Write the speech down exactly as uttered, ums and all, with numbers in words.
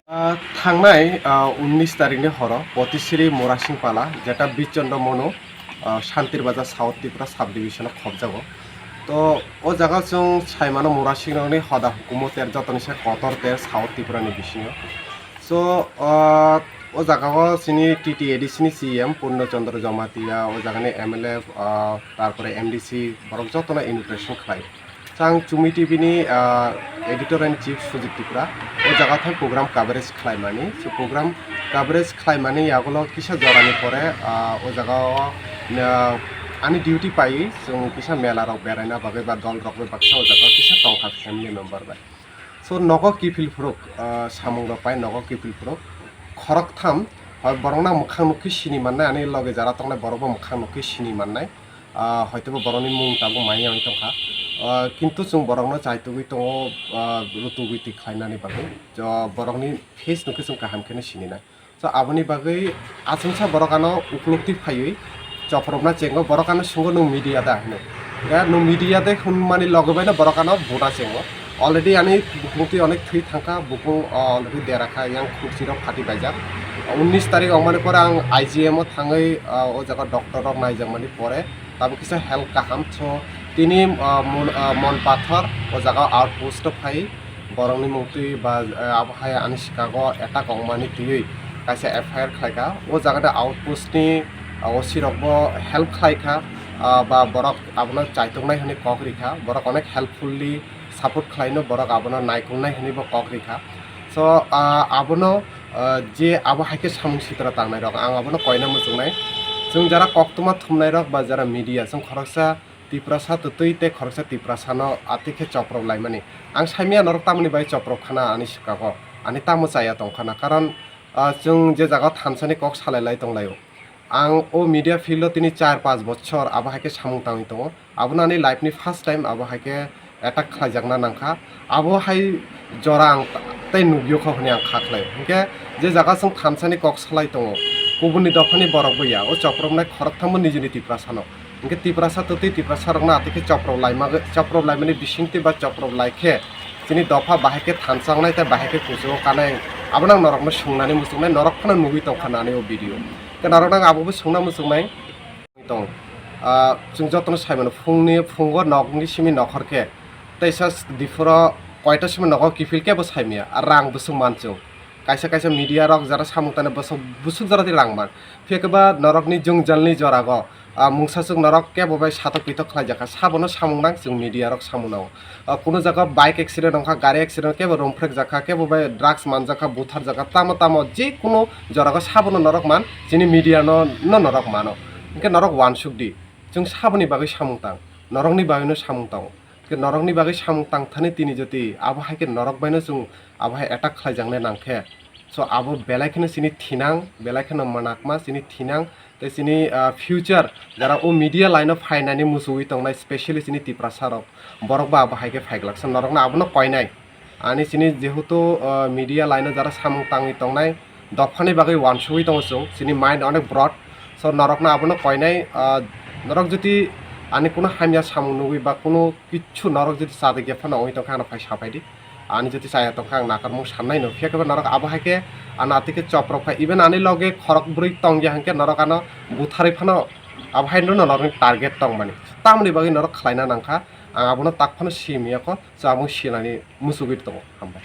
Ah, thangnai, ah, unnish tarikni horo Potisiri Murasingpala, jeta Bichondro Monu, ah, Shantir Bazar South Tripura Sub-Division-o khobjago. To, o jaga chwng saimano Murasingrokni hoda hukumu ter jotoni se kotor ter South Tripura-ni bisingo. So, ah, o jaga-o chini T T A D C-ni C E M Purno Chandra Jamatia, o jagani M L A, ah, tarpore M D C, borok jotono inauguration khlai. Chang Chumi T V ni, ah, editor and chief Sujit Tripura, o jaga thai program coverage khlaimani. So program coverage khlaimani yagulo kisa jorani pore, ah, o jaga o, ah, ani duty pai chwng kisa mela rok beraina bagwi ba dol rok bai baksa o jaga o kisa tongkha family member bai. So nogo kiphil phuruk, ah, samung rok pai nogo kiphil phuruk khorok tham, hoi borok no mwkhang nukhi sini mannai, ani loge jara tongnai borok bo mwkhang nukhi sini mannai. Ah, hoitobo borokni mung tabuk maya wng tongkha. Ah, kintu chwng borokno chaitugwi tongo, ah, rutugwi twi khlainani bagwi. Jo, borokni face nukhe chwng kaham kheno sininai. So, aboni bagwi achomsa borok ano ukluk twi phaiwi chopropna chengo, borok ano swngo, "Nwng media da?" hinwi. Ga, "Nwng media de?" hwnmani loge baino borok ano buda chengo. Already ani bukung twi onek thwi thangkha, bukung, ah, already dera kha, yang khurchi rok phati baijak. Unnish tarik wngmani pore ang I G M o thangwi, ah, o jaga doctor rok naijakmani pore tabuk kisa health kaham. So tini, ah, mon, ah, Monpathor o jaga outpost o phai borokni mung twi ba, ah, abo hai ani sikago attack wngmani twiwi kaisa F I R khlaikha. O jaga de outpost ni, ah, O C rok bo help khlaikha, ah, ba borok abono chaituknai hwnwi kok rikha, borok onek helpfully support khlaino, borok abono naikolnai hwnwi bo kok rikha. So, ah, abono, ah, je abo hai khe samung sitra tangnai rok, ang abono koina muchungnai. Chwng jara koktwma thumnai rok ba jara media, chwng khoroksa Tiprasa twtwi tei khoroksa Tiprasano atwi khe choprok laimani. Ang saimanya norok tamoni bai choprok khana ani swkago, ani tamo chaya tongkhana, karon, ah, chwng je jaga thansani kok salai lai tonglaio. Ang o media field o tini char panch bochor abo hai khe samung tangwi tongo. Abono ani life ni first time abo hai khe attack khlaijakna nangkha. Abo hai jora ang tei nugwio kho hwnwi ang kha khlaio. Hinkhe je jaga chwng thansani kok salai tongo, kubuni dophani borok bo ya, o chopropnai khoroktham bo nijini Tiprasano. Hinkhe Tiprasa twtwi Tiprasa rokno atwi khe choprok laima, choprok laimani bisingtwi ba choprok lai khe chini dopha bahai khe thansa wngnai tei bahai khe kuchugo kanai. Abono ang norokno swngnani muchungnai, norok phano nugwi tongkha nani o video. Khe norokno ang abobo swngna muchungnai. Tong. Ah, chwng jotono saimano phungni, phungo nokni simi nokhor khe teisa diphuro koita simi nogo kiphil kebo saimaya, rang bwswk man chwng. Kaisa kaisa media rok jara samung tane bwswk, bwswk jora di rang man. Phiya khe ba norokni jwngjalni jorago, ah, mungsaswk norok kebo bai satok pitok khlaijakha, sabono samung nang chwng media rok samung nango. Ah, kuno jaga bike accident wngkha, gari accident kebo romphrekjakha, kebo bai drugs manjakha, butharjakha, tamo tamo je kuno jorago sabono norok man, chini media no, no norok mano. Hinkhe norok uansuk di, chwng saboni bagwi samung tang, norokni bagwino samung tango. Hinkhe norokni bagwi samung tang thani tini joti abo hai khe norok baino chwng abo hai attack khlaijaknai nang khe, so abo belai kheno chini thinang, belai kheno manakma chini thinang. Tei chini, ah, future jara o media line o phainani muchungwi tongnai, specially chini Tiprasa rok, borok bo abo hai khe phaiglak. So norokno abono koinai. Ani chini jehetu, ah, media line o jara samung tangwi tongnai, dophani bagwi uansugwi tongo chwng, chini mind onek broad. So norokno abono koinai, ah, norok jodi ani kuno hamya samung nugwi ba kuno kichu norok jodi chadikya phano wngwi tongkha, ano phai sapai di. Ani jodi chaya tongkha, ang nakarmung sannai no. Phiya khe ba norok abo hai khe ano atwi khe choprok phai. Even ani loge khorok bwrwi tongya hinkhe norok ano butharwi phano abo hai no norokni target tongmani. Tamoni bagwi norok khlaina nangkha. Ang abono tak phano simi yakho. So abo sinani muchugwi tongo. Hambai.